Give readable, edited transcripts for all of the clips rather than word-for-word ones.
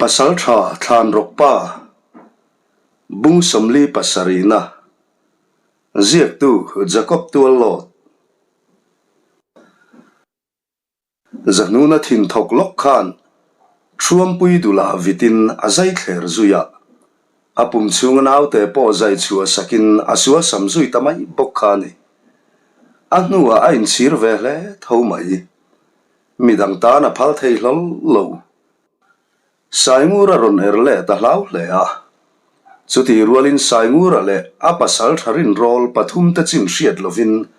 Pasalṭha Thlanrawkpa, Bung 47-na, Ziaktu Jacob Tuallawt. Zahnuna thin thawk lawk khan Thuampui dulah vitin a zai thler zui a, a pum chhunga naute pawh zai chhuah sakin a sual sam zui ta mai bawk kha a ni. A hnuah a inchhir ve hle tho mai. Midang tan a phal thei hlawl lo. Saingura rawn er leh ta hlau hle a. Chutih rualin Saingura leh a pasal tha rinrawl pathumte chin hriat lovin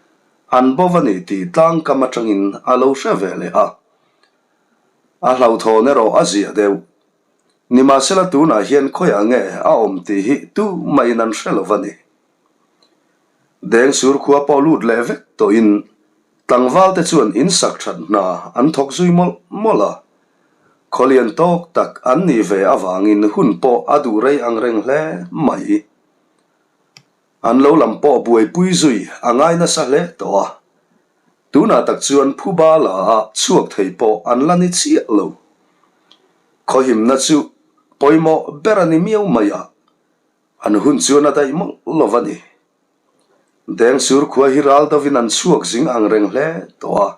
an bo va ni tih tlangkam atangin a lo hre ve leh a. A hlauhthawn erawh a ziah deuh. Nimahsela tunah hian khawiah nge a awm tih hi tumahin an hre lo va ni. Dengsur khua pawh lut leh vek tawhin Tlangvalte chuan in sak that hna an thawk zui mawlh mawlh a, khawlian tawk tak an nih ve avangin hun pawh a duh rei ang reng hle mai. An lo lam pawh buaipui zui a ngai nasa hle tawh a, tunah tak chuan phuba la ah chhuak thei pawh an la ni chiah lo. Khawhimna chu pawimawh ber a ni miau mai a, an hun chuan a daih mawlh lo a ni. Dengsur khua hi ral dovin an chhuak zing ang reng hle tawh a,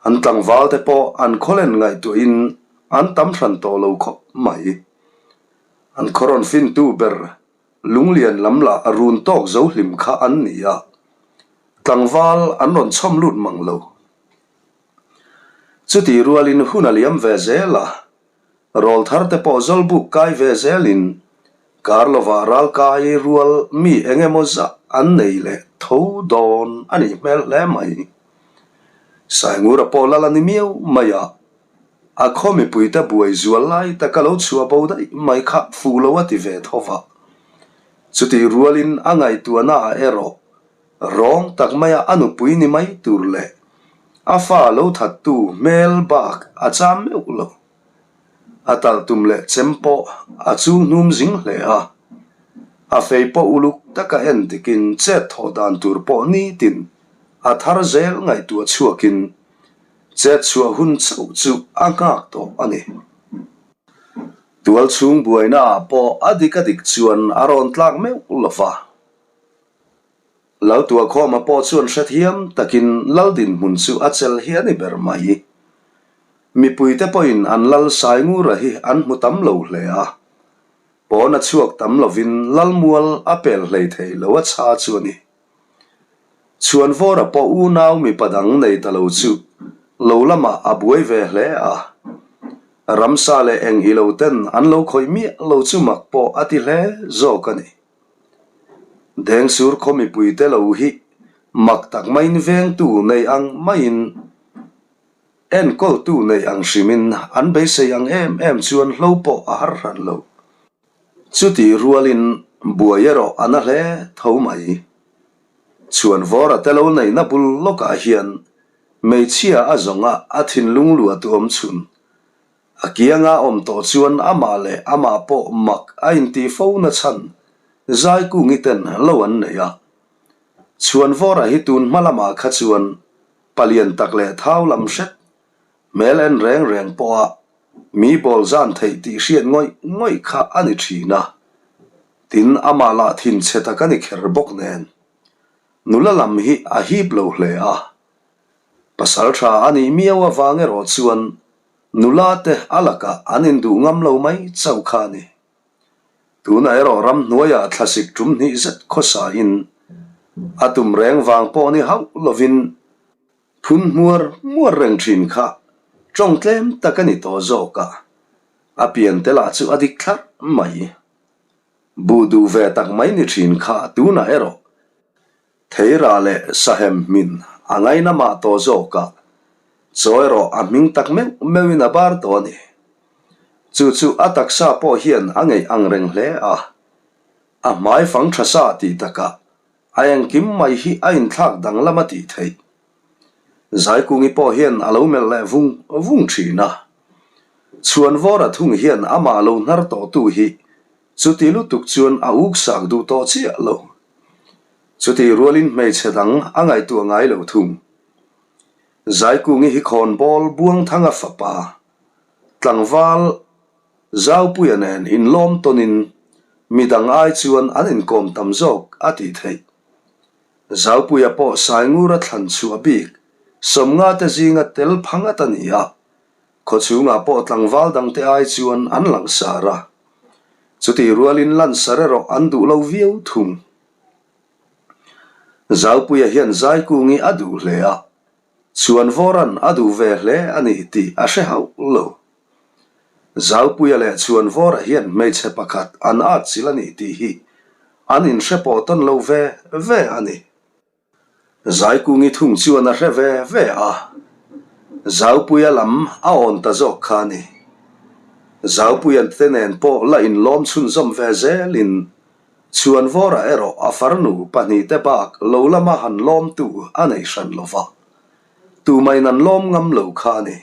an tlangval te pawh an khawlen ngaihtuahin an tam hran tawh lo khawp mai. An khaw rawn fintu ber Lunglian lam lah run tawk zo hlim kha an ni a, tlangval an rawn chhawm lut mang lo. Chutih rualin hun a liam ve zel a, Rawl thar te pawh zawlbuk kai ve zelin kar lovah ralkai rual mi eng emaw zah an nei leh tho dawn a nih hmel hle mai. Saingura pawh lal a ni miau mai a, a khaw mipuite buai zual lai taka lo chhuah bo daih mai kha fuh lo a ti ve tho va. Chutih rualin a ngaihtuahna ah erawh rawng tak maia a nupui ni mai tur leh a fa lo thattu hmel bak a cham meuh lo. A talh tum leh chem pawh a chu hnum zing hle a, a fei pawh uluk taka en dikin chet thawh dan tur pawh nitin a thar zel ngaihtuah chhuakin chet chhuah hun chauh chu a nghak tawh a ni. Tual chhung buaina ah pawh a dik a dik chuan a rawn tlak meuh lo va. Laltuakhawma pawh chuan hrethiam takin Lal dinhmun chu a chelh hi a ni ber mai. Mipuite pawhin an Lal Saingura hi an hmu tam lo hle a. Pawn a chhuak tam lovin Lalmual a pel hlei thei lo a chha chu a ni. Chhuanvawra pawh unau mipa dang nei ta lo chu lo lamah a buai ve hle a. Ramsa leh eng ilo ten an lo khawih miah lo chu mak pawh a ti hle zawk a ni. Dengsur khaw mipuite lo hi mak tak maiin vengtu nei ang maiin enkawltu nei ang hrimin an beisei ang em em chuan hlo pawh a har hran lo. Chutih rualin buai erawh a na hle tho mai. Chhuanvawra te lo neihna bul lawkah hian hmeichhia a zawnga a thinlung luah tu awm chhun A kianga awm tawh chuan amah leh amah pawh mak a intih fo na chhan Zaikungi ten lo an nei a. Chhuanvawra hi tun hma lamah kha chuan palian tak leh thau lam hret, hmel en reng reng pawha mi bawl zan theih tih hriat ngawih ngawih kha a ni thin a. Tin, amah lah thinchhe tak a ni kher bawk nen. Nula lam hi a hip lo hle a. Pasal tha a nih miau avang erawh chuan nula te a lakah an induh ngam lo mai chauh kha a ni. Tunah erawh ramhnuaiah thlasik tum hnih zet khawsain a tum reng vang pawh ni hauh lovin phun hmuar hmuar reng thin kha tawng tlem tak a ni tawh zawk a, a pian te lah chu a dik thlarh mai. Buh duh ve tak mai ni thin kha tunah erawh Theira leh Sahem hmin a ngaina mah tawh zawk a, chaw erawh a hming tak meuh meuhin a bar tawh a ni. Chu chu a taksa pawh hian a ngeih ang reng hle a, a hmai fang tha sa tih takah a engkim mai hi a inthlak danglam a tih theih. Zaikungi pawh hian a lo melh leh vung vung thin a, Chhuanvawra thung hian amah lo hnar tawhtu hi chuti lutuk chuan a uksak duh tawh chiah lo. Chutih rualin hmeichhe dang a ngaihtuah ngai lo thung. Zaikungi hi khawnbawl Buangthanga fapa, tlangval Zaupuia nen inlawm tawnin midang ai chuan an inkawm tam zawk a tih theih. Zaupuia pawh Saingura thlan chhuah bik 50 te zinga tel pha ngat a ni a, khawchhungah pawh tlangval dangte ai chuan an langsar a. Chutih rualin lansar erawh an duh lo viau thung. Zaupuia hian Zaikungi a duh hle a, Chhuanvawra'n a duh ve hle a ni tih a hre hauh lo. Zaupuia leh Chhuanvawra hian hmeichhe pakhat an atchilh a ni tih hi an inhre pawh tawn lo ve ve a ni. Zaikungi thung chuan a hre ve ve a, Zaupuia lam a awn ta zawk kha a ni. Zaupuia te nen pawh la inlawm chhunzawm ve zelin Chhuanvawra erawh a farnu pahnihte bak lo lama han lawmtu a nei hran lo va, tumain an lawm ngam lo kha a ni.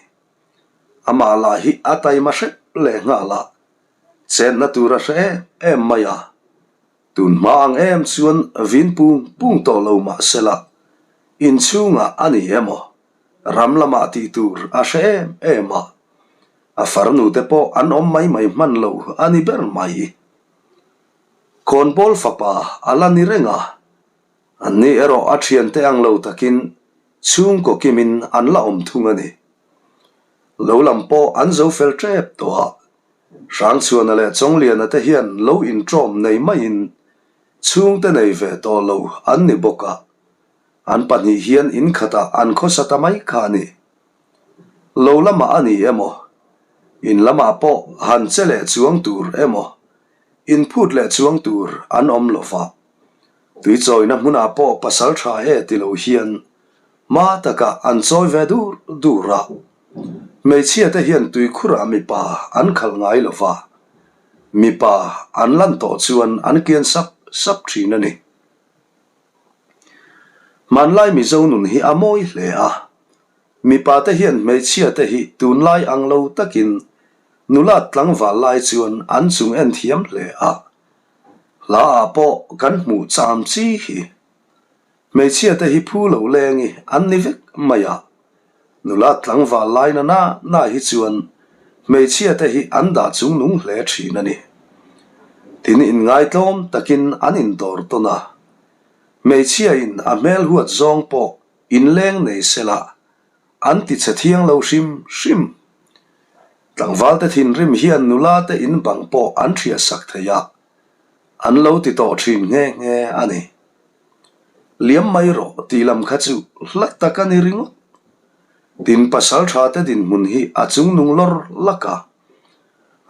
Amah lah hi a taima hrep leh nghal a, chenna tur a hre em em mai a. Tun hma ang em chuan vin pung pung tawh lo mah sela, inchhungah a ni emaw, ram lamah tih tur a hre em em a, a farnu te pawh an awm mai mai hman lo a ni ber mai. Khawnbawl fapa a la ni reng a, anni erawh a thiante ang lo takin chhungkaw kimin an la awm thung a ni. Lo lam pawh an zo fel tep tawh a, Hrangchhuana leh Chawngliana te hian lo inṭawm nei maiin chhungte nei ve tawh lo an ni bawk a, an pahnih hian inkhatah an khawsa ta mai kha a ni. Lo lamah a ni emaw, in lamah pawh han che leh chuang tur emaw, inphut leh chuang tur an awm lo va. Tuichawina hmunah pawh pasal tha e ti lo hian hma takah an chawi ve dur dur a. Hmeichhia te hian tuikhurah mipa an khalh ngai lo va, mipa an lan tawh chuan an kian sap sap thin a ni. Hmanlai Mizo nun hi a mawi hle a, mipa te hian hmeichhia te hi tunlai ang lo takin nula tlangval lai chuan an chung en thiam hle a, hla ah pawh kan hmuh cham chi hi. Hmeichhia te hi phu lo leng i an ni vek mai a, nula tlangval lai na na na hi chuan hmeichhia te hi an dah chung nung hle thin a ni. Tin inngaitlawm takin an indawr tawn a, hmeichhia in a hmel huat zawng pawh inleng nei sela an ti che thiang lo hrim hrim. Tlangval te thinrim hian nula te in bang pawh an hriat sak thei a, an lo ti tawh thin nghe nghe a ni. Liam mai rawh tih lam kha chu hla tak a ni ringawt. Tin pasal tha te dinhmun hi a chungnung lawr lak a,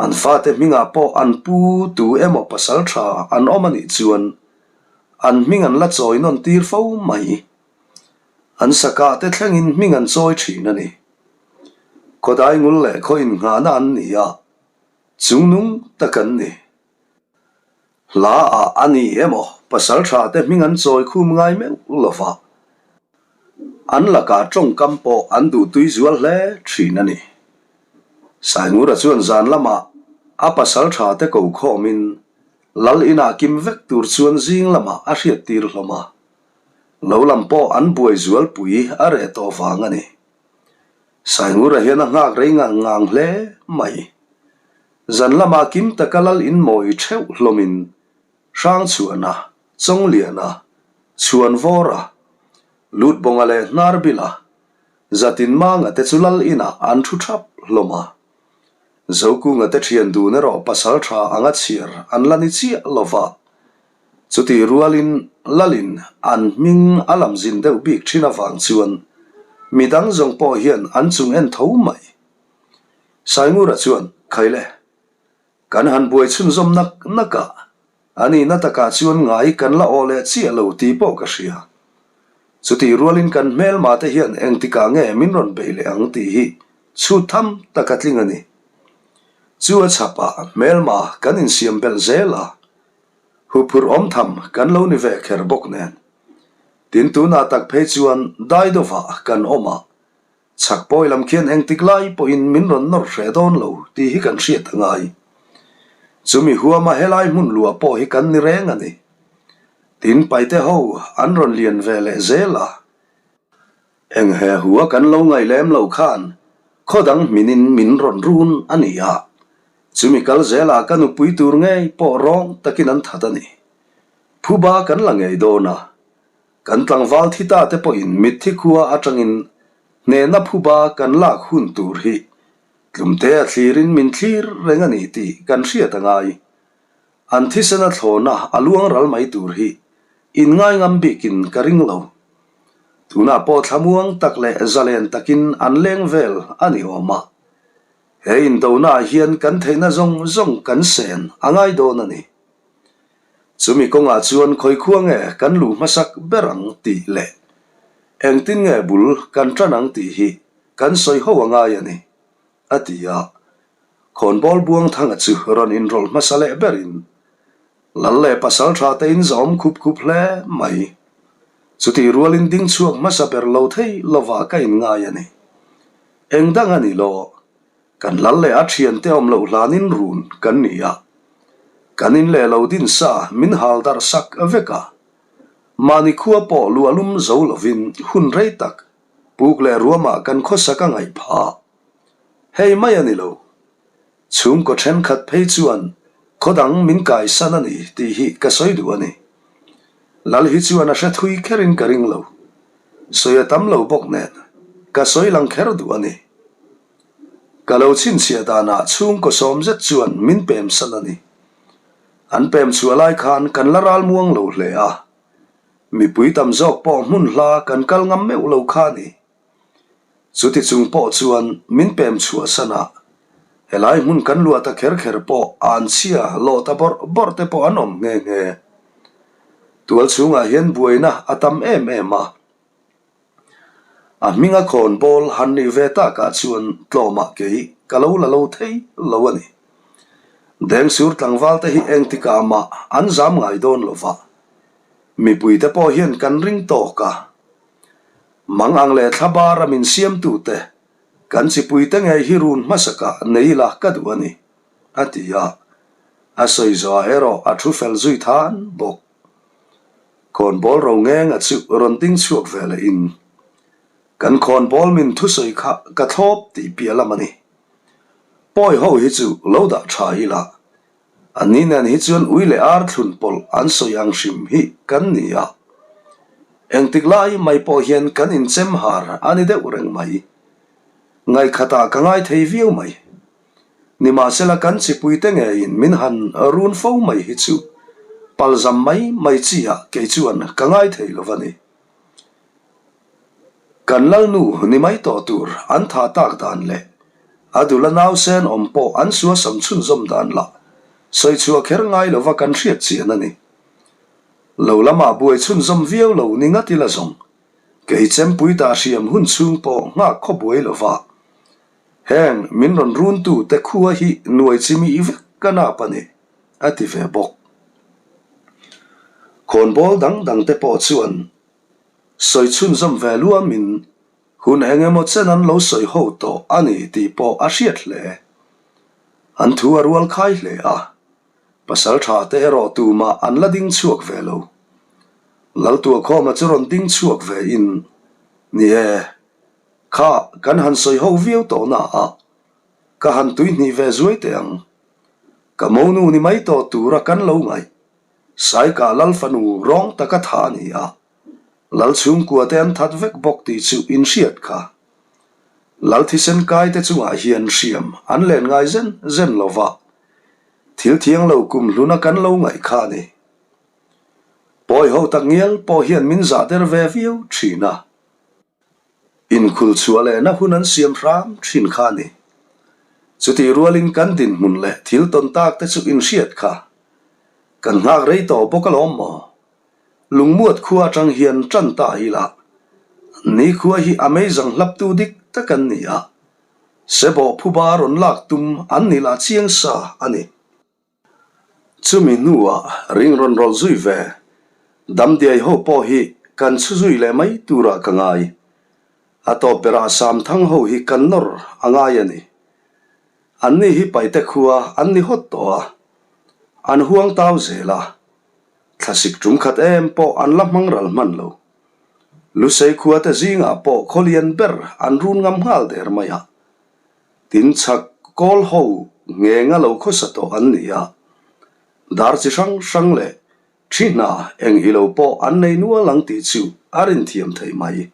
an fate hmingah pawh an pu tu emaw pasal tha an awm a nih chuan an hming an la chawi nawn tir fo mai. An sakah te thlengin hming an chawi thin a ni. Khawdai ngul leh khaw innghahna an ni a, chungnung tak an ni. Hla ah a ni emaw pasal tha te hming an chawi khum ngai meuh lo va, an lakah tawngkam pawh an duh tui zual hle thin a ni. Saingura chuan zan lamah a pasal tha te ko khawmin Lal inah kim vek tur chuan zing lamah a hriat tir hlawm a, lo lam pawh an buai zualpui a reh tawh vang a ni. Saingura hian a nghak rei ngang ngang hle mai. Zan lamah kim taka lal in mawi theuh hlawmin Hrangchhuana, Chawngliana, Chhuanvawra, Lutbawnga leh Hnarbila, Zatinmanga te chu lal inah an thu thap hlawm a. Zokunga te thian dun erawh pasal tha anga chhiar an la ni chiah lo va. Chutih rualin lalin an hming a lam zin deuh bik thin avang chuan midang zawng pawh hian an chung en tho mai. Saingura chuan, Khaile, kan han buai chhunzawm nak nak a, a nihna takah chuan ngai kan la aw leh chiah lo tih pawh ka hria. Chutih rualin kan hmelma te hian engtikah nge min rawn beih leh ang tih hi chhut tham tak a tling a ni. Chu a chhapah hmelma kan insiam belh zel a, huphurh awm tham kan lo ni ve kher bawk nen. Tin tunah tak phei chuan Daidova kan awm a, Chhak pawi lam khian engtik lai pawhin min rawn nawr hreh dawn lo tih hi kan hriat a ngai. Chumi huama helai hmun luah pawh hi kan ni reng a ni. Tin paite ho an rawn lian ve leh zel a. Eng he hua kan lo ngaih lem lo khan khaw dang hminin min rawn run a ni a. Chumi kal zelah ka nupui tur ngei pawh rawng takin an that a ni. Phuba kan la ngei dawn a, kan tlangval thi ta te pawhin mitthi khua atangin hnehna phuba kan lak hun tur hi tlumte a thlirin min thlir reng a ni tih kan hriat a ngai. An thisena thlawna a luang ral mai tur hi inngai ngam bikin ka ring lo. Tunah pawh thlamuang tak leh zalen takin an leng vel a ni awm a. He indonaah hian kan theihna zawng zawng kan sen a ngai dawn a ni. Chumi kawngah chuan khawikhua nge kan luh hmasak ber ang tih leh engtin nge bul kan tan ang tih hi kan sawi ho a ngai a ni, a ti a. Khawnbawl Buangthanga chu rawn inrawlh hmasa leh berin Lal leh pasal tha te in zawm khup khup hle mai. Chutih rualin ding chhuak hmasa ber lo thei lovah ka inngai a ni. Eng dang a ni lo, Kan lal leh a thiante awm loh hlanin run kan ni a, kan in leh lo din sa min hal darh sak vek a. Mahni khua pawh luah lum zo lovin hun rei tak puk leh ruamah kan khawsak a ngaih phah. Hei mai a ni lo. Chhungkaw thenkhat phei chuan khaw dang min kaisan a ni tih hi ka sawi duh a ni. Lal hi chuan a hre thui kherin ka ring lo. Sawi a tam lo bawk nen ka sawi lang kher duh a ni. Ka lo chhinchhiah danah chhungkaw sawm zet chuan min pem san a ni. An pem chhuah lai khan kan la ral muang lo hle a, mipui tam zawk pawh hmun hla kan kal ngam meuh lo kha a ni. Chuti chung pawh chuan min pem chhuah san a, helai hmun kan luah ta kher kher pawh an chhia lawh ta bawrh bawrh te pawh an awm nghe nghe. Tual chhungah hian buaina a tam em em a. A hminga khawnbawl han nih ve takah chuan tlawmah kei ka lo la lo thei lo a ni. Dengsur tlangval te hi engtikah mah an zam ngai dawn lo va, mipuite pawh hian kan ring tawk a. Mang ang leh thla bara min siamtute kan chipuite ngei hi run hmasakah nei ila ka duh a ni, a ti a. A sawi zawhah erawh a thu fel zui than bawk. Khawnbawl ro ngenga chu rawn ding chhuak ve leh in, Kan khawnbawl min thusawi kha ka thlawp tih piah lam a ni. Pawi ho hi chu lo dah tha ila, an ni nen hi chuan ui leh ar thlun pawlh an sawi ang hrim hi kan ni a. Engtik lai mai pawh hian kan inchem har a ni deuh reng mai. Ngaihkhatah ka ngai thei viau mai. Nimahsela kan chipuite ngeiin min han run fo mai hi chu palzam mai mai chi ah kei chuan ka ngai thei lo va ni. Kan lalnu ni mai tawh tur an tha tak dan leh a dula nausen awm pawh an suasam chhunzawm dan lah sawi chhuah kher ngai lova kan hriat chian a ni. Lo lamah buai chhunzawm viau lo ni ngat ila zawng kei chempui ta hriam hun chhung pawh nghak khaw buai lova Heng min rawn runtu te khua hi nuai chimi vek ka nap a ni, a ti ve bawk. Khawnbawl dang dang te pawh chuan sawi chhunzawm ve luamin hun eng emaw chen an lo sawi ho tawh a ni tih pawh a hriat hle. An thu a rual khai hle a, pasal tha te erawh tumah an la ding chhuak ve lo. Laltuakhawma chu rawn ding chhuak ve in, Ni e, Kha kan han sawi ho viau tawh na a, ka han tui hnih ve zuai teh ang. Ka monu ni mai tawh tura kan lo ngaih. Saika lal fanu rawng taka tha a ni a, lal chhungkua te an that vek bawk tih chu in hriat kha. Lal thisen kai te chungah hian hriam an len ngai zen zen lo va, thil thiang lo kum hluna kan lo ngaih kha a ni. Pawi ho tak ngial pawh hian min zah der ve viau thin a. Inkhul chhuah lehna hun an siam hram thin kha a ni. Chutih rualin kan dinhmun leh thil tawn tak te chu inhriat kha kan nghak rei tawh bawk alawm maw? Lungmuat khua atang hian tan ta ila ni khua hi a meizang hlaptu dik tak an ni a, sebawh phuba rawn lak tum an ni lah chiang sa a ni. Chumi hnuah ring rawn rawlh zui ve Damdiai ho pawh hi kan chhu zui leh mai turah ka ngai. A tawp berah Samthang ho hi kan nawr a ngai a ni. Anni hi Paite khua an ni hawt tawh a, an huang tau zel a, thlasik tum khat em pawh an la hmang ral hman lo. Lusei khua te zingah pawh khawlian ber an run ngam nghal der mai a, tin chhak kawl ho. nghenga lo khawsa tawh an ni a. Dar chi hrang hrang leh thi hna eng ilo pawh an nei nual ang tih chu a rinthiam theih mai.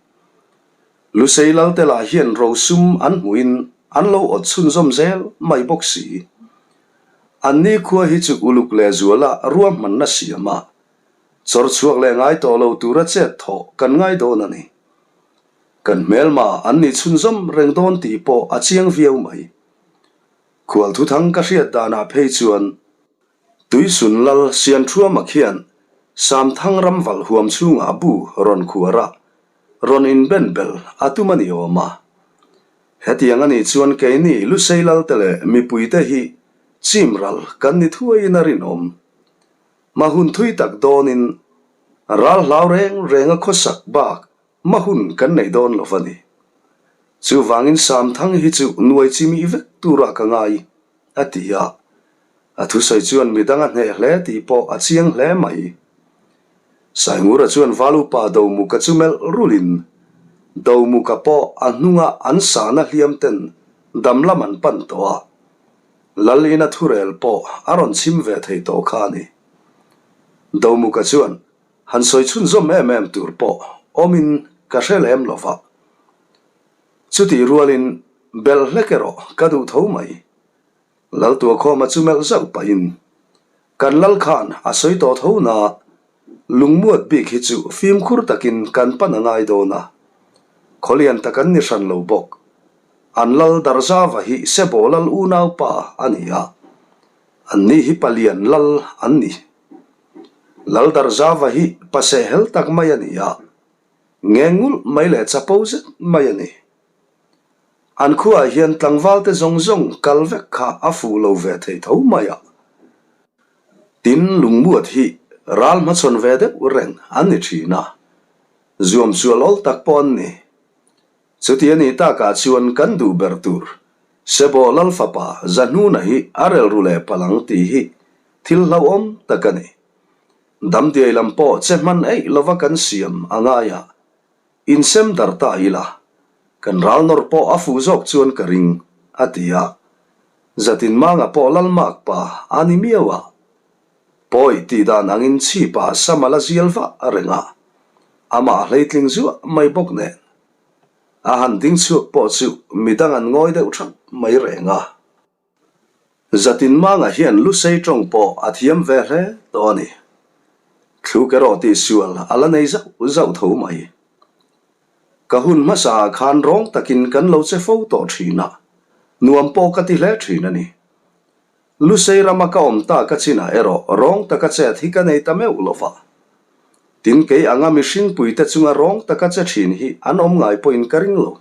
Lusei Lalte lah hian rosum an hmuhin an lo awt chhunzawm zel mai bawk si. Anni khua hi chu uluk leh zuala ruahmanna siam a, chawr chhuak leh ngai tawh lo tura chet thawh kan ngai dawn a ni. Kan hmelma an nih chhunzawm reng dawn tih pawh a chiang viau mai. Khual thuthang ka hriat danah phei chuan Tuisun Lal Sianthuama khian Samthang ram valh huam chhungah bu rawn khuar a, rawn inben bel a tum a ni awm a. Hetiang a nih chuan keini Lusei Lalte leh mipuite hi chim ral kan ni thuaiin a rinawm. Ma hun thui tak dawnin ral hlau reng reng a khawsak bak ma hun kan nei dawn lo va ni. Chuvangin Samthang hi chu nuai chimih vek turah ka ngai, a ti a. A thusawi chuan midang a hneh hle tih pawh a chiang hle mai. Saingura chuan Valupa Domuka chu melh rulin Domuka pawh a hnunga an sahna hliam ten dam lam an pan tawh a. Lal ina thurel pawh a rawn chhim ve thei tawh kha a ni. Domuka chuan han sawi chhunzawm em em tur pawh awmin ka hre lem lo va. Chutih rualin belh hlek erawh ka duh tho mai. Lal Tuakhawma chu melh zauh pahin kan lal khan a sawi tawh tho na lungmuat bik hi chu fimkhur takin kan pan a ngai dawn a, khawlian tak an ni hran lo bawk. An lal Darzava hi Sebo lal unaupa a ni a, anni hi palian lal an ni. Lal Darzava hi pasehhel tak mai a ni a, ngengulh mai leh chapo zet mai a ni. An khuaah hian tlangvalte zawng zawng kal vek kha a fuh lo ve thei tho mai a. Tin, lungmuat hi ral hmachhawn ve deuh reng an ni thin a, zuam sual awl tak pawh an ni. Chuti a nih takah chuan kan duh ber tur Sebo Lal fapa Zahnuna hi a relru leh palh ang tih hi thil hlauhawm tak a ni. Damdiai lam pawh che hman eih lova kan siam a ngai a. Insem dar ta ila, kan ral nawr pawh a fuh zawk chuan ka ring, a ti a. Zatin manga pawh Lalmak pa a ni miau a. Pawi tih dan angin chhipa sam a la zial vah reng a, amah a hleitling zuah mai bawk nen. A han ding chhuak pawh chu midang an ngawi deuh thap mai reng a. Zatin manga hian Lusei tawng pawh a thiam ve hle tawh a ni. Thluk erawh tihsual a la nei zauh zauh tho mai. Ka hun hmasa ah khan rawng takin kan lo che fo tawh thin a, nuam pawh ka ti hle thin a ni. Lusei rama ka awm tak a chinah erawh rawng taka chet hi ka nei ta meuh lo va. Tin kei anga mihring puite chunga rawng taka che thin hi an awm ngai pawhin ka ring lo.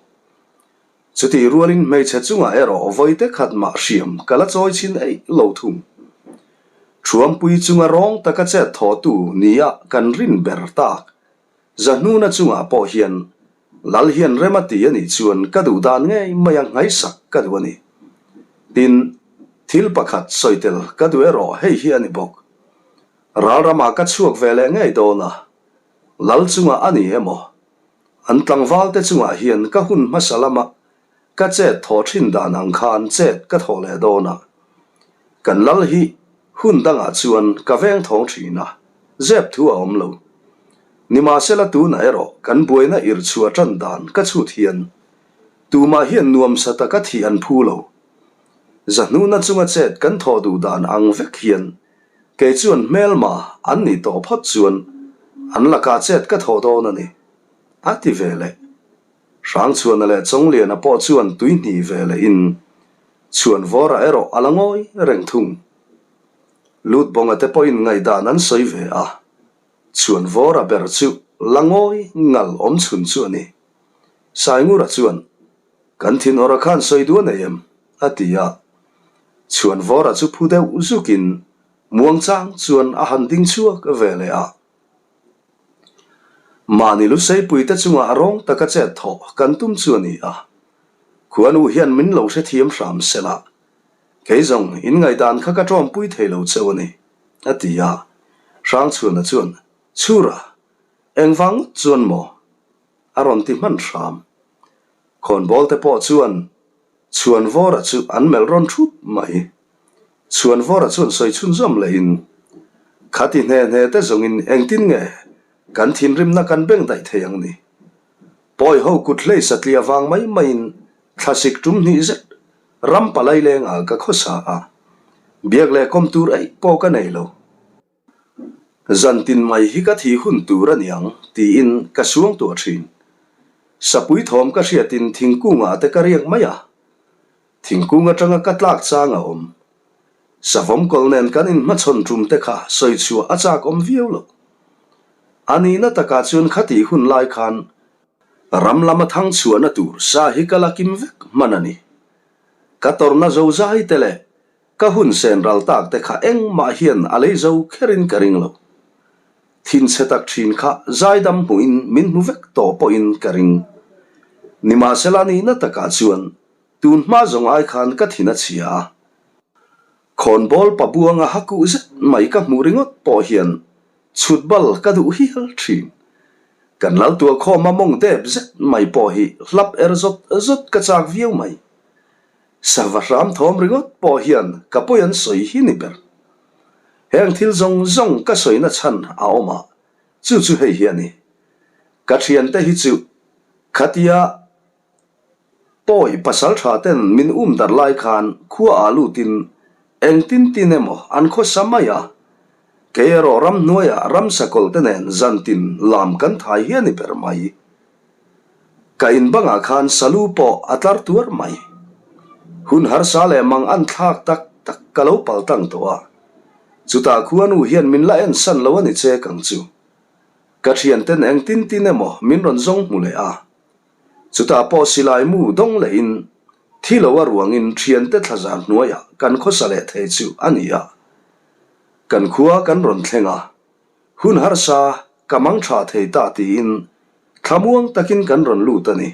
Chutih rualin hmeichhe chungah erawh vawite khat mah hriam ka la chawi chhin eih lo thung. Thuampui chunga rawng taka chet thawhtu nia kan rin ber tak Zahnuna chungah pawh hian Lal hian rem a ti a nih chuan ka duh dan ngei mai a nghaisak ka duh a ni. Tin, thil pakhat sawi tel ka duh erawh hei hi a ni bawk. Ral ramah ka chhuak ve leh ngei dawn a, Lal chungah a ni emaw? An tlangvalte chungah hian ka hun hmasa lama ka chet thawh thin dan ang khan chet ka thawh leh dawn a. Kan lal hi hun dangah chuan ka veng thawng thin a, zep thu a awm lo. Nimahsela tunah erawh kan buaina irh chhuah tan dan ka chhut hian tumah hian nuamsa taka thih an phu lo. Zahnuna chunga chet kan thawh duh dan ang vek hian Kei chuan hmelma an nih tawh phawt chuan an lakah chet ka thawh dawn a ni, a ti ve leh. Hrangchhuana leh Chawngliana pawh chuan tui hnih ve lehin Chhuanvawra erawh a la ngawi reng thung. Lutbawnga te pawhin ngaihdan an sawi ve a, Chhuanvawra ber chu la ngawi ngal awm chhun chu a ni. Saingura chuan, Kan thinawra khan sawi duh a nei em? a ti a. Chhuanvawra chu phu deuh zukin muangchang chuan a han ding chhuak ve leh a. Mahni Luseipuite chungah rawng taka chet thawh kan tum chu a ni a. Khuanu hian min lo hrethiam hram sela, kei zawng in ngaihdan kha ka tawmpui thei lo cheu a ni, a ti a. Hrangchhuana chuan, Chhura, engvang ngawt chuan maw? a rawn ti hman hram. Khawnbawl te pawh chuan Chhuanvawra chu an melh rawn thup mai. Chhuanvawra chuan sawi chhunzawm lehin, Khati hne hne te zawngin engtin nge kan thinrimna kan beng daih thei ang ni? Pawi ho kut hlei satliah vang mai maiin thlasik tum hnih zet ram palai lengah ka khawsa a, biak leh kawm tur eih pawh ka nei lo. Zantin mai hi ka thi hun tur a niang tiin ka suang tuah thin. Sapui thawm ka hriatin thingkungah te ka riak mai a, thingkung atanga ka tlak chang a awm. Savawm kawl nen kan inhmachhawn tum te kha sawi chhuah a chak awm viau lo. A nihna takah chuan khatih hun lai khan ram lama thang chhuahna tur sa hi ka la kim vek hman a ni. Ka tawrhna zozai te leh Ka hun sen ral tak te kha engmah hian a lei zo kherin ka ring lo. Thinchhe tak thin kha zaidam hmuhin min hmu vek tawh pawhin ka ring. Nimahsela nihna takah chuan tun hma zawng ai khan ka thin a chhia a. Khawnbawl pabuanga hakuh zet mai ka hmuh ringawt pawh hian chhut bal ka duh hial thin. Kan laltuah khawma mawng dep zet mai pawh hi hlap er zawt zawt ka chak viau mai. Sava hram thawm ringawt pawh hian ka pawi an sawi hi ni ber. Heng thil zawng zawng ka sawina chhan a awm a, chu chu hei hi a ni. Ka thiante hi chu khatia pawi pasal tha ten min um dar lai khan khua ah lutin engtin tin emaw an khawsa mai a, kei erawh ramhnuaiah ramsa kawlh te nen zantin lam kan thai hi a ni ber mai. Ka in bangah khan salu pawh a tlar tuar mai. Hun harsa leh mang an thlak tak tak ka lo pal tang tawh a. Chutah khuanu hian min la en san lo a ni che kang chu. Ka thianten eng tin tin emaw min rawn zawng hmu leh a. Chutah pawh silai mu dawng lehin thi lo a ruangin thiante thlazar hnuaiah kan khawsa leh thei chu a ni a. Kan khua kan rawn thleng a. Hun harsa ka mang tha thei ta tiin thlamuang takin kan rawn lut a ni.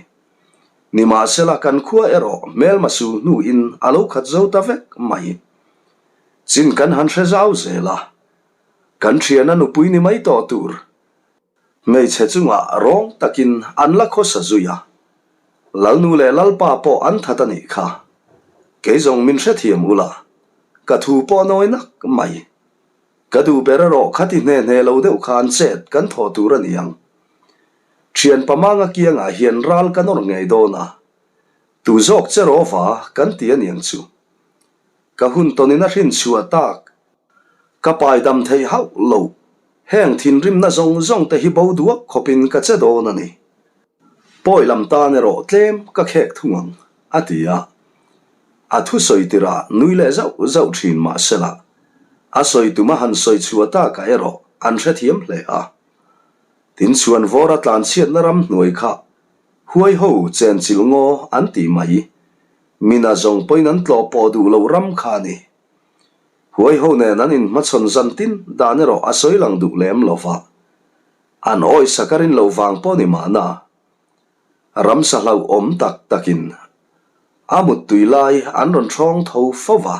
Nimahsela kan khua erawh hmelma su hnuin a lo khat zo ta vek mai. Chin kan han hre zau zel a, kan thiana nupui ni mai tawh tur hmeichhe chungah rawng takin an la khawsa zui a. Lalnu leh Lalpa pawh an that a nih kha. Kei zawng min hrethiam ula, ka thu pawh a nawi nak mai. Ka duh ber erawh khati hne hne lo deuh khan chet kan thawh tur a ni ang. Thian pamanga kiangah hian ral ka nawr ngei dawn a, tu zawk che rawva kan ti a niang chu. Ka hun tawnin a hrin chhuah tak. Ka pai dam theih hauh lo, heng thinrimna zawng zawng te hi bo duak khawpin ka che dawn a ni. Pawi lam tan erawh tlem ka khek thung ang, a ti a. A thusawi tirah nui leh zauh zauh thin mahsela, A sawi tum a han sawi chhuah takah erawh an hrethiam hle a. Tin chhuan vawra tlanchhiatna ram hnuai kha huai ho chenchilh ngaw an tih mai. Mina zawng pawhin an tlawh pawh duh loh ram kha a ni. Huai ho nen an inhmachhawn zan tin dan erawh a sawi lang duh lem lo va. An awihsak a rin loh vang pawh ni mahna. Ramsa hlauhawm tak takin a muttui lai an rawn hrawng tho fo va.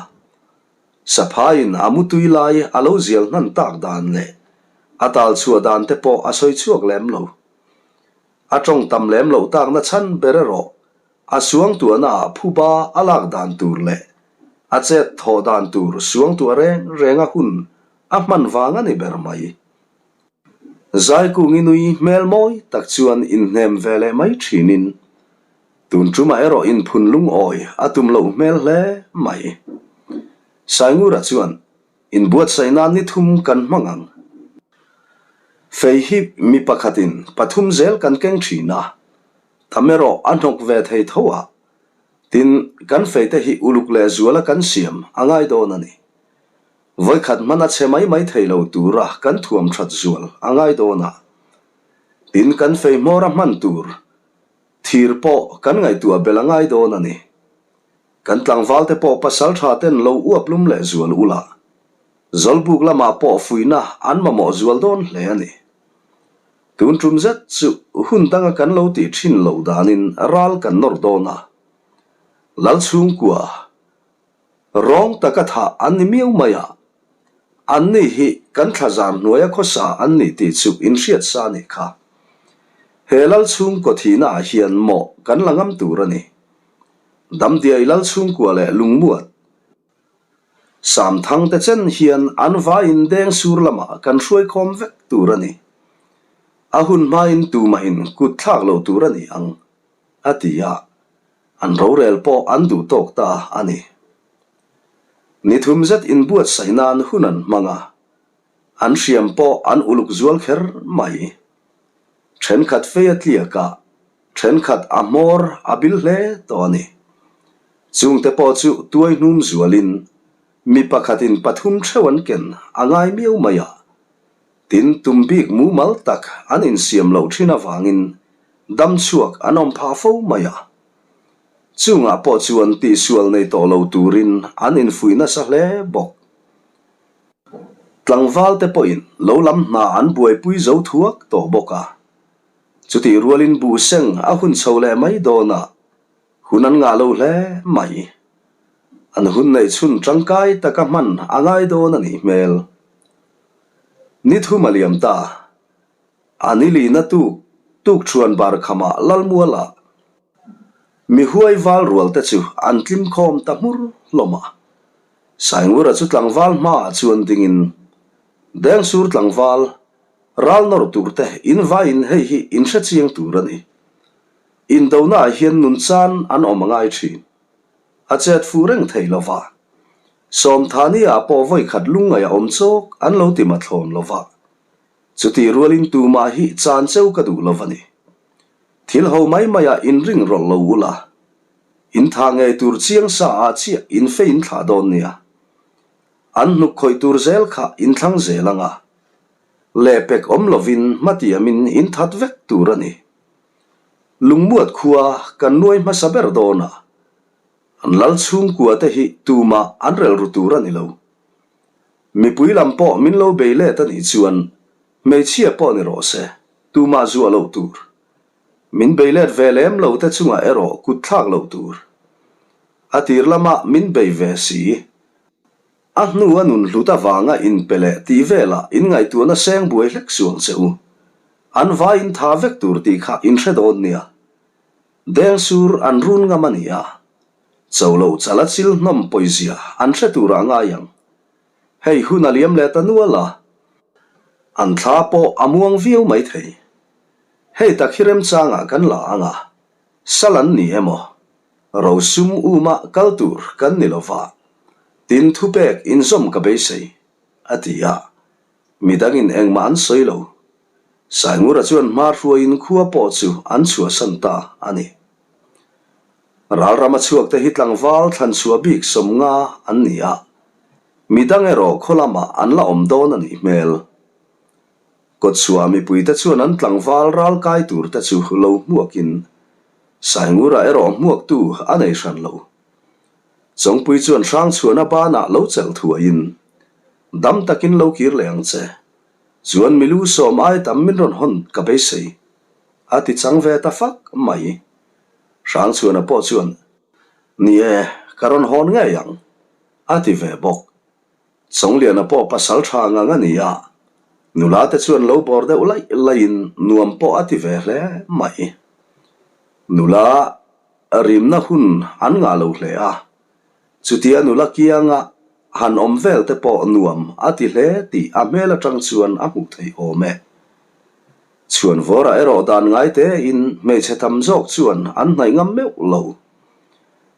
Saphaiin a mutui lai a lo zial hnan tak dan leh a tal chhuah dan te pawh a sawi chhuak lem lo. A tawng tam lem loh takna chhan ber erawh a suangtuahna ah phuba a lak dan tur leh a chet thawh dan tur suangtuah reng reng a hun a hman vang a ni ber mai. Zaikungi nui hmel mawi tak chuan inhnem ve leh mai thinin Tun tumah erawh inphun lungawi a tum loh hmel hle mai. Saingura chuan, Inbuatsaih nan ni thum kan hmang ang. Fei hi mi pakhatin pathum zel kan keng thin a, tam erawh a hnawk ve thei tho a, tin, kan feite hi uluk leh zuala kan siam a ngai dawn a ni. Vawikhat hman a chhe mai mai thei lo tura kan thuam that zual a ngai dawn a, tin, kan fei hmawra hman tur Thir pawh kan ngaihtuah belh a ngai dawn a ni. Kan tlangvalte pawh pasal tha ten lo uap lum leh zual ula, Zawlbuk lamah pawh fuihna an mamawh zual dawn hle a ni. Tun tum zet chu hun danga kan lo tih thin loh danin ral kan nawr dawn a. Lalchhungkua Rawng taka thah an ni miau mai a, an ni hi kan thlazar hnuaia khawsa an ni tih chu inhriat sa a nih kha. He lal chhungkaw thihna ah hian mawh kan la ngam tur a ni. Damdiai lal chhungkua leh lungmuat. Samthang te chen hian an vaiin deng sur lamah kan hruaikhawm vek tur a ni. A hun hmain tumahin kut thlak lo tur a ni ang, a ti a, an rorel pawh an duh tawk ta a ni. Ni thum zet inbuatsaih nan hun an hmang a, an hriam pawh an uluk zual kher mai. Thenkhat fei a tliak a, thenkhat a hmawr a bil hle tawh a ni. Chungte pawh chu tuai hnum zualin mi pakhatin pathum theuh an ken a ngai miau mai a, tin tum bik mumal tak an insiam loh thin avangin dam chhuak an awm phah fo mai a. Chungah pawh chuan tihsual nei tawh lo turin an infuih nasa hle bawk. Tlangval te pawhin lo lam hna an buaipui zo thuak tawh bawk a. Chutih rualin buh seng a hun chho leh mai dawn a, hun an ngah lo hle mai. An hun neih chhun tangkai taka hman a ngai dawn a nih hmel. Ni thum a liam ta. A ni lina tuk tuk thuan bar khamah Lalmualah mi huai val rual te chu an tlim khawm ta hmur hlawm a. Saingura chu tlangval hmaah chuan dingin, Dengsur tlangval, ral nawr tur te in vaiin hei hi in hre chiang tur a ni. Indonaah hian nun chan an awm a ngai thin. A chet fuh reng thei lo va. Sawmthani-ah pawh vawikhat lungngaih a awm chawk an lo ti mathlawn lo va. Chutih rualin tumah hi chan cheu ka duh lo va ni. Thil ho mai maiah inring rawlh lo ula. In tha ngei tur chiang sa ah chiah in fei in thlah dawn nia. An hnuk khawih tur zel kha in thlang zel ang a. Lehpek awm lovin hmatiamin in that vek tur a ni. Lungmuat khua kan nuai hmasa ber dawn a. An lal chhungkua te hi tumah an relru tur a ni lo. Mipui lam pawh min lo bei let a nih chuan hmeichhia pawh ni rawh se, tumah zuah loh tur. Min bei let ve lem lo te chungah erawh kut thlak loh tur. A tir lamah min bei ve si. A hnu a nun hlut avanga inpe leh tih velah inngaihtuahna seng buai hlek suang che u. An vai in tha vek tur tih kha in hre dawn nia. Dengsur an run ngam a ni a. Cho lo chala chil hnawm pawizia an hre turah ngai ang. Hei hun a liam leh ta nual a. An thla pawh a muang viau maithei. Hei tak hi remchangah kan la ang a, sal an ni emaw? Rosum uma kal tur kan ni lova, tin thupek inzawm ka beisei, a ti a. Midangin engmah an sawi lo. Saingura chuan hma hruaiin khua pawh chu an chhuahsan ta a ni. Ralrama chhuakte hi tlangval thlanchhuah bik 50 an ni a, midang erawh khaw lamah an la awm dawn a nih hmel. Kawtchhuah mipuite chuan an tlangval ral kai tur te chu lo hmuakin Saingura erawh hmuaktu a nei hran lo. Chawngpui chuan Hrangchhuana banah lo chelh thuaiin, Dam takin lo kir leh ang che. Chuan milu sawm ai tam min rawn hawn ka beisei, a ti chang ve ta fak mai. Hrangchhuana pawh chuan, Ni e, ka rawn hawn ngei ang, a ti ve bawk. Chawngliana pawh pasal tha ngang a ni a, nula te chuan lo bawr deuh laih laihin nuam pawh a ti ve hle mai. Nula rimna hun an ngah lo hle a, chutia nula kianga han awm vel te pawh nuam a ti hle tih a hmel atang chuan a hmuh theih awm e. Chhuanvawrah erawh dan ngai tein hmeichhe tam zawk chuan an hnaih ngam meuh lo.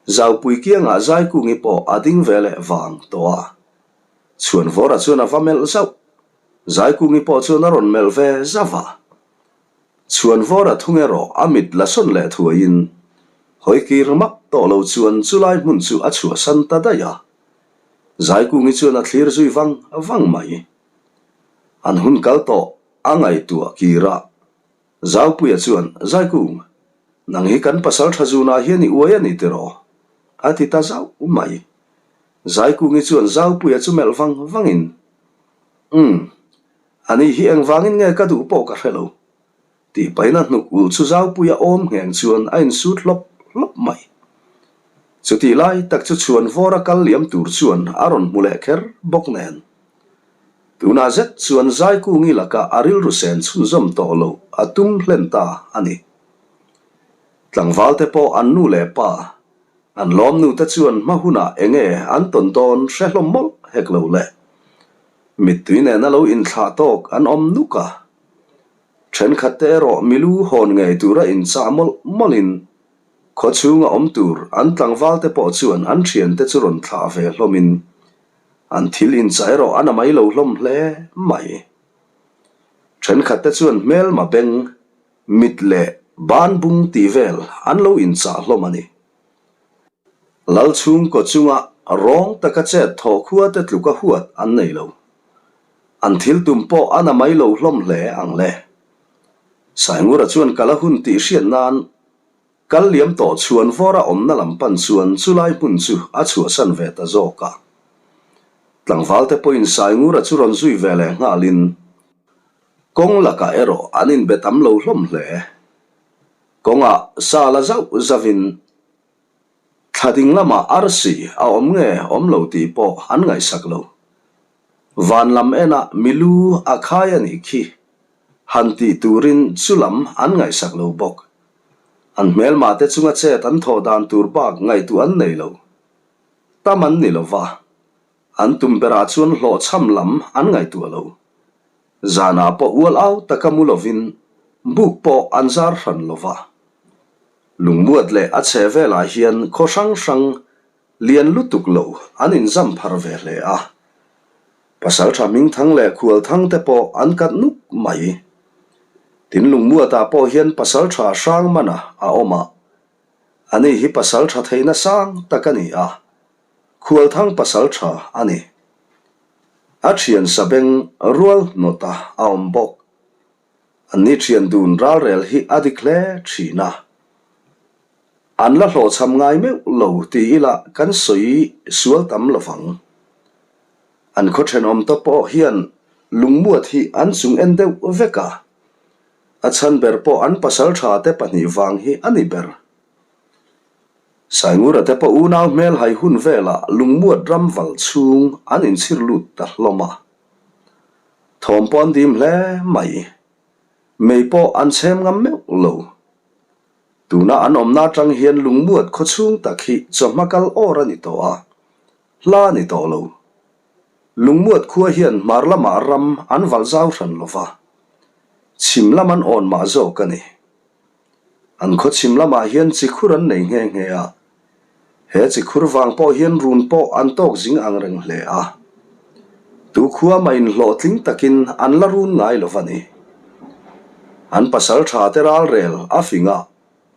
Zaupui kiangah Zaikungi pawh a ding ve leh vang tawh a. Chhuanvawra chuan a va melh zauh. Zaikungi pawh chuan a rawn melh ve zauh a. Chhuanvawra thung erawh a mit la sawn leh thuaiin hawi kir mak tawh lo chuan chulai hmun chu a chhuahsan ta daih a. Zaikungi chuan a thlir zui vang vang mai. An hun kal tawh a ngaihtuah kir a. Zaupuia chuan, Zaikung, nang hi kan pasal tha zunah hian i uai a ni tiraw? a ti ta zauh mai. Zaikungi chuan Zaupuia chu melh vang vangin, Umm, ani hi engvangin nge ka duh pawh ka hre lo, tih paina hnuk ulh chu Zaupuia awm ngheng chuan a insut hlawp hlawp mai. Chutih lai tak chu chhuanvawra kal liam tur chuan a rawn hmu leh kher bawk nen. Tunah zet chuan Zaikungi lakah a rilru sen chhunzawm tawh loh a tum hlen ta a ni. Tlangvalte pawh an nu leh pa. An lawmnute chuan hma hunah enge an tawn dawn hre hlawm mawlh hek lo le. Mittui nena lo inthlah tawk an awm nuk a. Thenkhatte erawh milu hawn ngei tura inchah mawlh mawlhin khaw chhunga awm tur an tlangvalte pawh chuan an thiante chu rawn thlah ve hlawmin an thil inchah erawh a na mai lo hlawm hle mai. Thenkhatte chuan hmelma beng Mit leh ban bung tih vel an lo inchah hlawm a ni. Lal chhungkaw chunga rawng taka chet thawh khua te tluka huat an nei lo. An thil tum pawh a na mai lo hlawm hle ang le. Saingura chuan kal a hun tih hriat nan kal liam tawh chhuan vawra awmna lam pan chuan chulai hmun chu a chhuahsan ve ta zawk a. Tlangvalte pawhin Saingura chu rawn zui ve leh nghalin Kawng lakah erawh an inbe tam lo hlawm hle. Kawngah sa la zauh zauhin thla ding lamah arsi a awm nge awm lo tih pawh an ngaihsak lo. Van lam enah milu a khai a nih khi han tih turin chu lam an ngaihsak lo bawk. An hmelmah te chunga chet an thawh dan tur bak ngaihtuah an nei lo. Tam an ni lova, An tum berah chuan hlawhchham lam an ngaihtuah lo. Zanah pawh ual au taka mu lovin buk pawh an zar hran lo va. Lungmuat leh a chhe velah hian khaw hrang hrang lian lutuk lo an inzam phar ve hle a. Pasaltha Hmingthang leh Khualthang te pawh an kat nuk mai. Tin Lungmuatah pawh hian Pasaltha Hrangmana a awm a. Ani hi Pasaltha theihna sang tak a ni a. Khualthang pasal tha a ni. A thian sabeng rual hnawta a awm bawk. An ni thian dun ralrel hi a dik hle thin a. An la hlawhchham ngai meuh lo ti ila kan sawi sual tam lo vang. An khaw thenawm te pawh hian lungmuat hi an chung en deuh vek a. A chhan ber pawh an pasal tha te pahnih vang hi a ni ber. Saingura te pawh unau hmel hai hun velah lungmuat ram val chhung an inchhir lut ta hlawm a. Thawm pawh an dim hle mai. Mei pawh an chhem ngam meuh lo. Tuna an awmna atang hian lungmuat khaw chhung tak hi chawhma kal awr a ni tawh a, hla a ni tawh lo. Lungmuat khua hian hmar lamah ram an val zau hran lo va, chhim lam an awn mah zawk a ni. An khaw chhim lamah hian chikhur an nei nghe nghe a, he chikhur vang pawh hian run pawh an tawk zing ang reng hle a. Tu khua mah inhlawhtling takin an la run ngai lo va ni. An pasal tha te ralrel a fing a,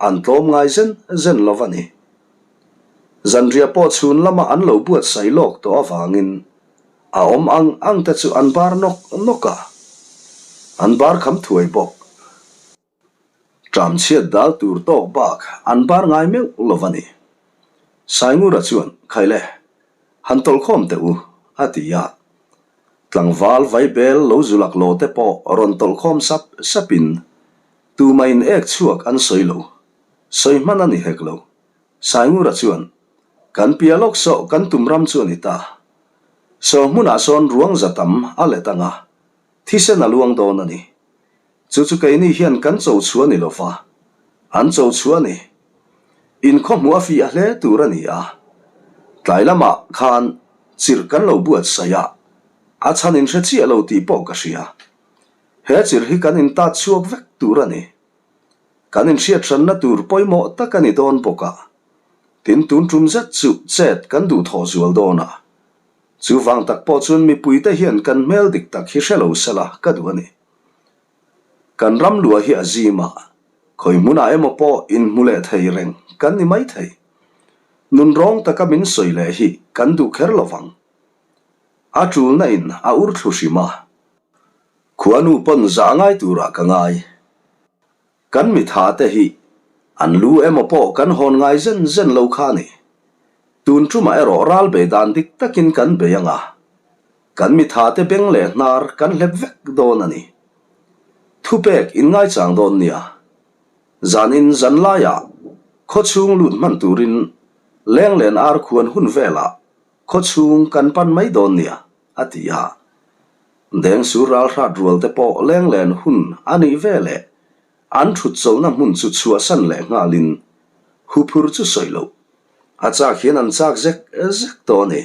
an tlawm ngai zen zen lo va ni. Zanriah pawh chhun lama an lo buatsaih lawk tawh avangin a awm ang ang te chu an bar nawk nawk a, an bar kham thuai bawk. Ṭam chhiat dal tur tawk bak an bar ngai meuh lo va ni. Saingura chuan, Khaile, han tawlhkhawm teh u, a ti a. Tlangval vaibel lo zu laklawh te pawh rawn tawlhkhawm sap sapin, Tumah in ek chhuak an sawi lo. Sawi hman a ni hek lo. Saingura chuan, Kan pia lawk sawh kan tum ram chu a ni ta. Saw hmunah sawn ruang za tam a let ang a, thisen a luang dawn a ni. Chu chu keini hian kan cho chhuah ni lova, an cho chhuah a ni. Inkhawhmuh a fih a hle tur a ni a. Tlai lamah khan chirh kan lo buatsaih a, a chhan inhre chiah lo tih pawh ka hria. He chirh hi kan intat chhuak vek tur a ni. Kan inhriat hranna tur pawimawh tak a ni dawn bawk a. Tin tun tum zet chu chet kan duhthawh zual dawn a. Chuvang tak pawh chuan mipuite hian kan hmel dik tak hi hre lo sela ka duh a ni. Kan ram luah hi a zim a, khawi hmunah emaw pawh inhmu leh thei reng kan ni mai thei. Nun rawng taka min sawi leh hi kan duh kher lo vang. A tulna in a ur thlu hrim a. Khuanu pawn zah ngai turah ka ngai. Kan mitha te hi an lu emaw pawh kan hawn ngai zen zen lo kha a ni. Tun tumah erawh ral bei dan dik takin kan bei ang a, kan mitha te beng leh hnar kan hlep vek dawn a ni. Thupek inngaichang dawn nia. Zanin zan laiah khaw chhung lut hman turin lenglen ar khuan hun velah khaw chhung kan pan mai dawn nia, a ti a. Dengsur ralhrat rual te pawh lenglen hun a nih ve leh an thut chawlhna hmun chu chhuahsan leh nghalin huphur chu sawi loh. A chak hian an chak zek zek tawh a ni.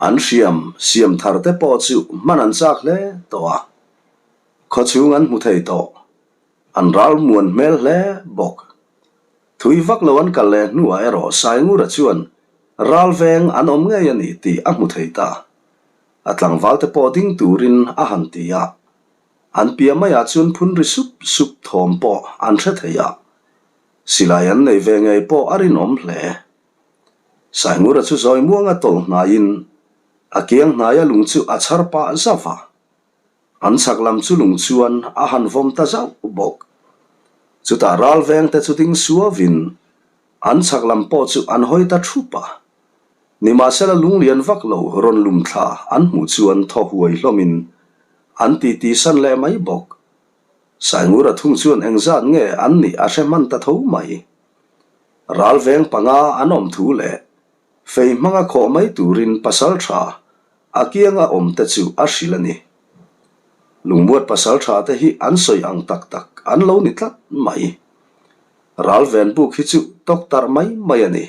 An hriam siam thar te pawh chu hman an chak hle tawh a, khawchhung an hmu thei tawh. An ral muan hmel hle bawk. Thui vak lo an kal leh hnuah erawh Saingura chuan ral veng an awm ngei a ni tih a hmu thei ta. A tlangval te pawh ding turin a han ti a, an piah maiah chuan phun ri sup sup thawm pawh an hre thei a, silai an nei ve ngei pawh a rinawm hle. Saingura chu zawi muanga tawlh hnaiin a kiang hnaia lung chu a chhar pah zauh a. An chhak lam chu lung chuan a han vawm ta zauh bawk. Chutah ral vengte chu ding suavin an chhak lam pawh chu an hawi ta thup a. Nimahsela lunglian vak lo rawn lum thla an hmuh chuan thaw huai hlawmin an titi san leh mai bawk. Saingura thung chuan engzat nge an nih a hre hman ta tho mai. Ral veng panga an awm thu leh fei hmanga khawh mai turin pasal tha a kianga awm te chu a hrilh a ni. Lungmuat pasal tha te hi an sawi ang tak tak an lo ni tlat mai. Ral ven buk hi chu tawk tarh mai mai a ni.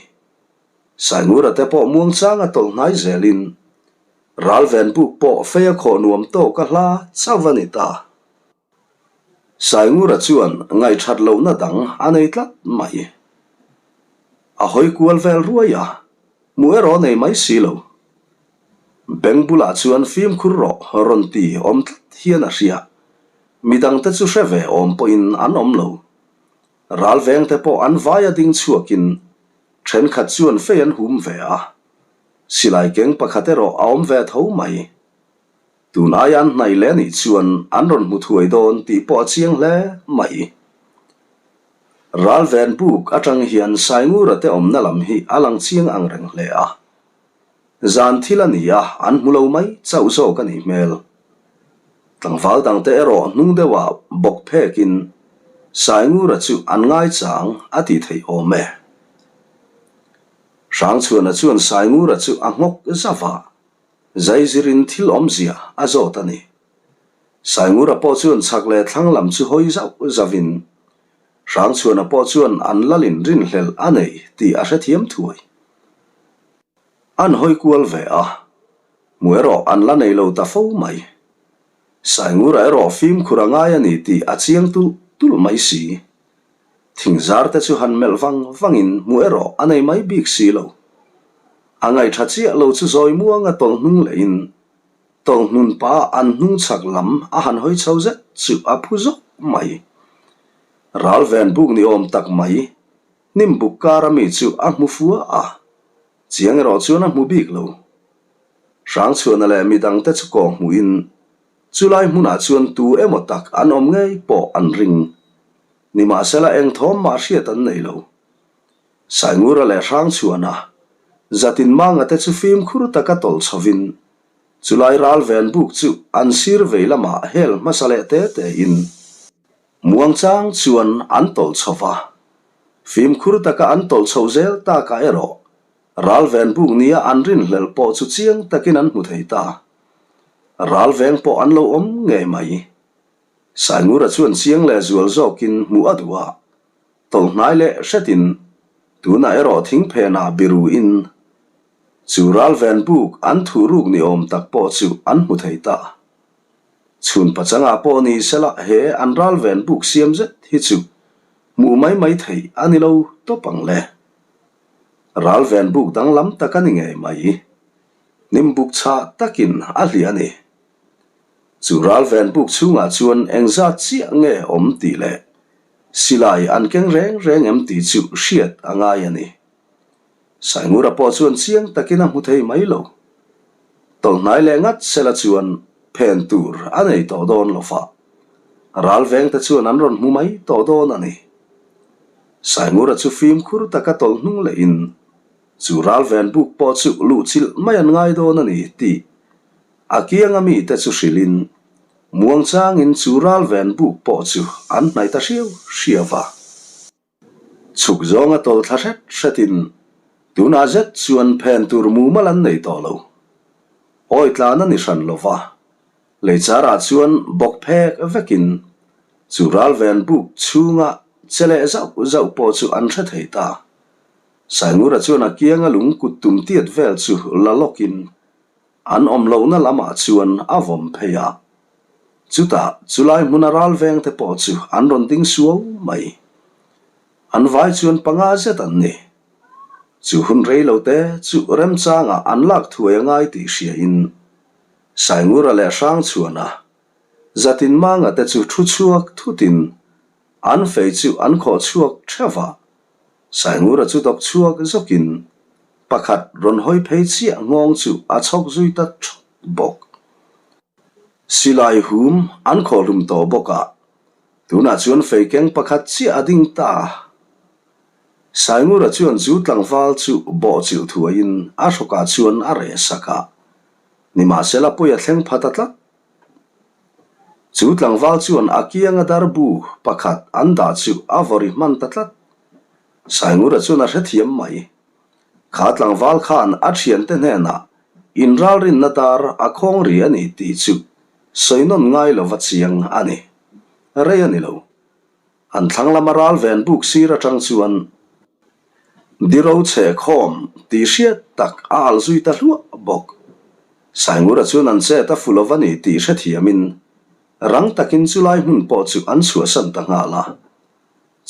Saingura te pawh muangchanga tawlh hnai zelin ral ven buk pawh fei a khawh nuam tawk a hla chauh a ni ta. Saingura chuan ngaihthat lohna dang a nei tlat mai. A hawi kual vel ruai a, hmuh erawh a nei mai si lo. Beng bulah chuan fimkhur rawh rawn ti awm tlat hian a hria. Midangte chu hre ve awm pawhin an awm lo. Ral vengte pawh an vaia ding chhuakin thenkhat chuan fei an hum ve a. Silai keng pakhat erawh a awm ve tho mai. Tun aia an hnaih leh anih chuan an rawn hmu thuai dawn tih pawh a chiang hle mai. Ral ven buk atang hian Saingura te awmna lam hi a lang chiang ang reng hle a. Zan thil a ni a, an hmu lo mai chauh zawk a nih hmel. Tlangval dangte erawh hnung deuhah bawk phekin Saingura chu an ngaichang a tih theih awm e. Hrangchhuana chuan Saingura chu a nghawk zauh a. Zaizirin thil awmzia a zawt a ni. Saingura pawh chuan chhak leh thlang lam chu hawi zauh zauhin Hrangchhuana pawh chuan an lalin rinhlelh a nei tih a hrethiam thuai. An hawi kual ve a, hmu erawh an la nei lo ta fo mai. Saingura erawh fimkhur a ngai a ni tih a chiang tulh tulh mai si. Thingzar te chu han melh vang vangin hmuh erawh a nei mai bik si lo. A ngaihṭha chiah lo chu zawi muanga tawlh hnung lehin tawlh hnun pa an hnung chhak lam a han hawi chho zet chu a phu zawk mai. Ral ven buk ni awm tak mai hnim buk kara mi chu a hmu fua a, chiang erawh chuan a hmu bik lo. Hrangchhuana leh midangte chu kawng hmuhin Chulai hmunah chuan tu emaw tak an awm ngei pawh an ring. Nimahsela eng thawm mah hriat an nei lo. Saingura leh Hrangchhuana, Zatin Manga te chu fimkhur taka tawlh chhovin chulai ral ven buk chu an sir vei lamah hel hmasa leh te tein muangchang chuan an tawlh chho va. Fimkhur taka an tawlh chhoh zel takah erawh Ral ven buk nia an rinhlelh pawh chu chiang takin an hmu thei ta. Ral veng pawh an lo awm ngei mai. Saingura chuan chiang leh zual zawkin hmuh a duh a, tawlh hnai leh hretin tunah erawh thing phenah biru in chu ral ven buk an thuh ruk ni awm tak pawh chu an hmu thei ta. Chhun pachangah pawh ni sela he an ral ven buk siam zet hi chu hmuh mai mai theih a ni lo tawp ang le. Ral ven buk danglam tak a ni ngei mai. Hnim buk chhah takin a hliah a ni. Chu ral ven buk chhungah chuan engzat chiah nge awm tih leh silai an keng reng reng em tih chu hriat a ngai a ni. Saingura pawh chuan chiang takin a hmu thei mai lo. Tawlhnai leh ngat sela chuan phen tur a nei tawh dawn lo fa. Ral vengte chuan an rawn hmu mai tawh dawn a ni. Saingura chu fimkhur taka tawlh hnung lehin chu ral ven buk pawh chu luhchilh mai an ngai dawn a ni tih a kianga mite chu hrilhin muangchangin chu ral ven buk pawh chu an hnaih ta hriau hriau va. Chhuk zawnga tawlh thla hret hretin tunah zet chuan phen tur mumal an nei tawh lo. Awi tlan a ni hran lo va, Leicharah chuan bawk phek vekin chu ral ven buk chhunga che leh zauh zauh pawh chu an hre thei ta. Saingura chuan a kianga lung kut tum tiat vel chu la lawkin an awm lohna lamah chuan a vawm phei a. Chutah chulai hmuna ral vengte pawh chu an rawn ding suau mai. An vai chuan panga zet an ni. Chu hun rei lo te chu remchangah an lak thuai a ngai tih hriain Saingura leh Hrangchhuana Zatin manga te chu thu chhuak thutin an fei chu an khawh chhuak theuh a, Saingura chu dawk chhuak zawkin pakhat rawn hawi phei chiah nghawng chu a chhawk zui ta thawt bawk. Silai hum an khawh hlum tawh bawk a, tunah chuan fei keng pakhat chiah a ding ta. Saingura chuan chu tlangval chu bawhchilh thuaiin a hrawkah chuan a reh sak a, nimahsela pawi a thleng pha ta tlat. Chu tlangval chuan a kianga darbu pakhat an dah chu a vawri hman ta tlat. Saingura chuan a hrethiam mai. Kha tlangval khan a thiante hnenah inralrinna dar a khawng ri a ni tih chu sawi nawn ngai lova chiang a ni. Rei a ni lo. An thlang lama ral ven buk sir atang chuan Diro chhe khawm tih hriat tak a al zui ta hluah bawk. Saingura chuan an chet a fu lova ni tih hrethiamin rang takin chulai hmun pawh chu an chhuahsan ta nghal a.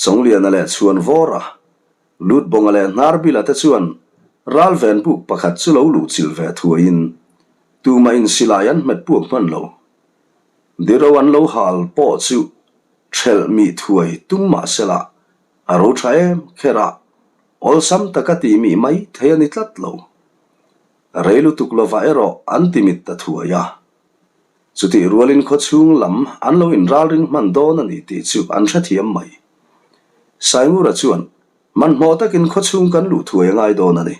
Chawngliana leh Chhuanvawra, Lutbawnga leh Hnarbila te chuan ral ven buk pakhat chu lo luhchilh ve thuaiin tumah in silai an hmet puak hman lo. Diro an lo hal pawh chu thelh mih thuai tum mah sela A ro tha em kher a, awlsam taka tih mih mai thei a ni tlat lo. Rei lutuk lova erawh an ti mit ta thuai a. Chutih rualin khawchhung lam an lo inralring hman dawn a ni tih chu an hrethiam mai. Saingura chuan, Hmanhmawh takin khawchhung kan luh thuai a ngai dawn a ni.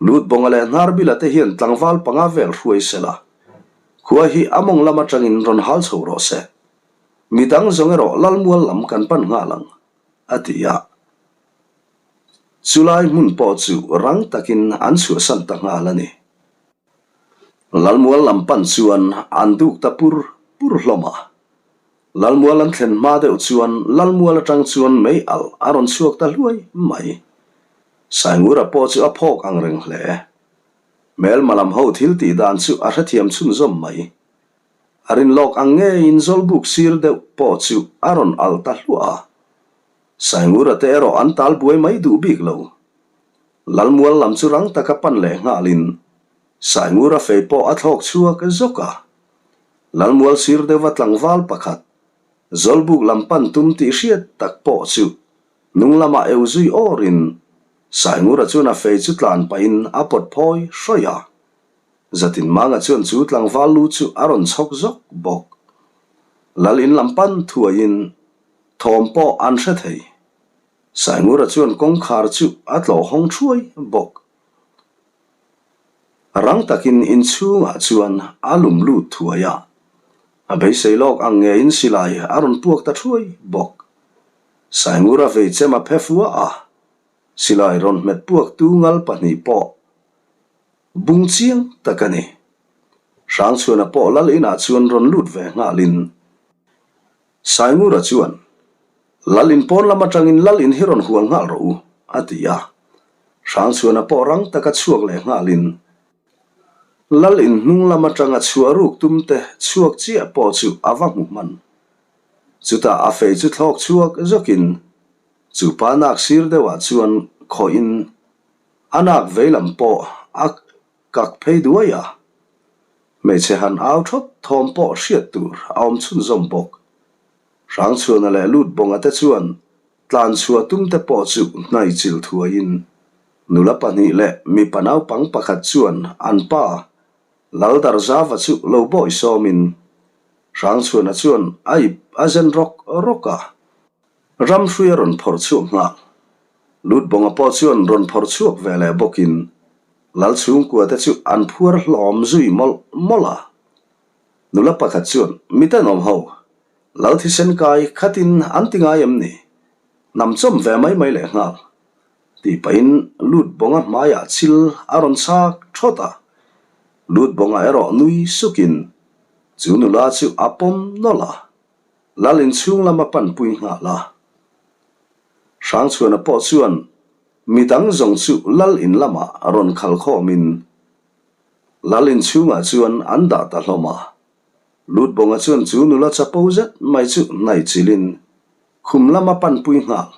Lutbawnga leh Hnarbila te hian tlangval panga vel hruai sela, khua hi a mawng lam atangin rawn hal chho rawh se. Mi dang zawng erawh Lalmual lam kan pan nghal ang, a ti a. Chulai hmun pawh chu rang takin an chhuahsan ta nghal a ni. Lalmual lam pan chuan an duk ta pur pur hlawm a. Lalmual an thlen hma deuh chuan Lalmual atang chuan mei alh a rawn chhuak ta hluai mai. Saingura pawh chu a phawk ang reng hle. Hmelma lam ho thil tih dan chu a hrethiam chhunzawm mai. A rin lawk ang ngeiin Zawlbuk sir deuh pawh chu a rawn al ta hluah a. Saingura te erawh an tal buai mai duh bik lo. Lalmual lam chu rang taka pan leh nghalin Saingura fei pawh a thlawk chhuak zawk a. Lalmual sir deuhva tlangval pakhat, Zawlbuk lam pan tum tih hriat tak pawh chu hnung lamah eu zui awrin Saingura chuan a fei chu tlan pahin a pawt phawi hrawih a. Zatin Manga chuan chu tlangval lu chu a rawn chhawk zawk bawk. Lal in lam pan thuaiin thawm pawh an hre thei. Saingura chuan kawngkhar chu a tlawh hawng thuai bawk. Rang takin inchhungah chuan a lum lut thuai a, a beisei lawk ang ngeiin silai a rawn puak ta thuai bawk. Saingura vei chem a phe fua a, silai rawn hmet puak tu ngal pahnih pawh Bung chiang tak a ni. Hrangchhuana pawh lal inah chuan rawn lut ve nghalin Saingura chuan, Lal in pawn lam atangin lal in hi rawn hual nghal rawh u, a ti a. Hrangchhuana pawh rang taka chhuak leh nghalin lal in hnung lam atanga chhuah ruk tum te chhuak chiah pawh chu a va hmu hman. Chutah a fei chu thlawk chhuak zawkin chu pa nak sir deuhah chuan khawhin A nak veilam pawh a kak phei duai a, hmeichhe han au thawt thawm pawh hriat tur a awm chhunzawm bawk. Hrangchhuana leh Lutbawnga te chuan tlan chhuah tum te pawh chu hnai chil thuaiin nula pahnih leh mipa naupang pakhat chuan an pa Laldarzava chu lo bawi sawmin Hrangchhuana chuan a ip a zen rawk rawk a. Ramhrui a rawn phawrh chhuak nghal. Lutbawnga pawh chuan rawn phawrh chhuak ve leh bawkin Lal chhungkua te chu an phuar hlawm zui mawlh mawlh a. Nula pakhat chuan, Mi tenawm ho, Lal thisen kai khatin an ti ngai em ni? Hnam chawm ve mai mai leh nghal. Tih pahin Lutbawnga hmaiah chil a rawn chhak thawt a. Lutbawnga erawh nui sukin chu nula chu a pawm nawlh a. Lal inchhung lama panpui nghal a. Hrangchhuana pawh chuan. Midang zawng chu lal in lamah rawn khal khawmin lal in chhungah chuan an dah ta hlawm a. Lutbawnga chuan chu nula chapo zet mai chu hnaih chilhin khum lama panpui nghal.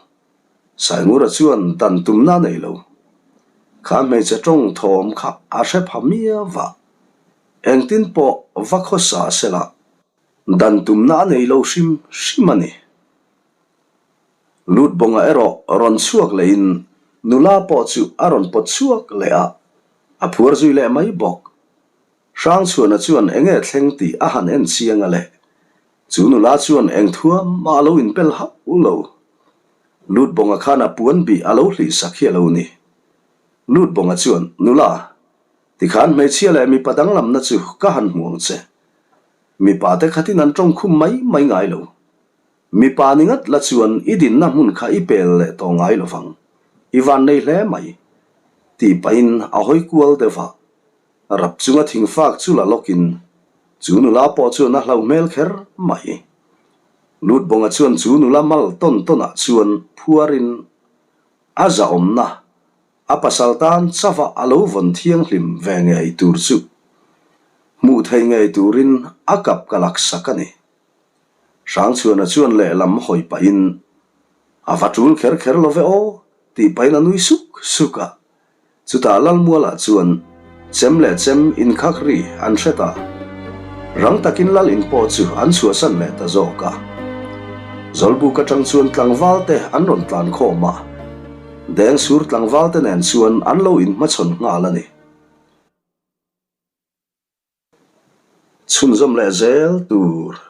Saingura chuan dan tumna a nei lo. Kha hmeichhe tawng thawm kha a hre pha miau va. Engtin pawh va khawsa sela dan tumna a nei lo hrim hrim a ni. Lutbawnga erawh rawn chhuak lehin nula pawh chu a rawn pawt chhuak leh a, a phuar zui leh mai bawk. Hrangchhuana chuan enge thleng tih a han en chiang a le. Chu nula chuan eng thuam mah a lo inpel hauh lo. Lutbawnga khan a puan bih a lo hlih sak hi a lo ni. Lutbawnga chuan, Nula, tikhan hmeichhia leh mipa danglamna chu ka han hmu ang che. Mipa te khatin an tawngkhum mai mai ngai lo. Mipa ni ngat la chuan i dinna hmun kha i pel leh tawh ngai lo vang. I van nei hle mai. Tih pahin a hawi kual deuh a. Rap chunga thingfak chu la lawkin chu nula pawh chuan a hlauh hmel kher mai. Lutbawnga chuan chu nula mal tawn tawnah chuan phuarin a zahawmna a pasal tan chauha a lo vawn thianghlim ve ngei tur chu hmuh thei ngei turin a kap ka laksak a ni. Hrangchhuana chuan lehlam hawi pahin, A va tul kher kher lo ve aw, tih pahin a nui suk suk a. Chutah Lalmualah chuan chem leh chem inkhak ri an hre ta. Rang takin Lal in pawh chu an chhuahsan leh ta zawk a. Zawlbuk atang chuan tlangval te an rawn tlan khawm a, Dengsur tlangval te nen chuan an lo inhmachhawn nghal a ni. Chhunzawm leh zel tur.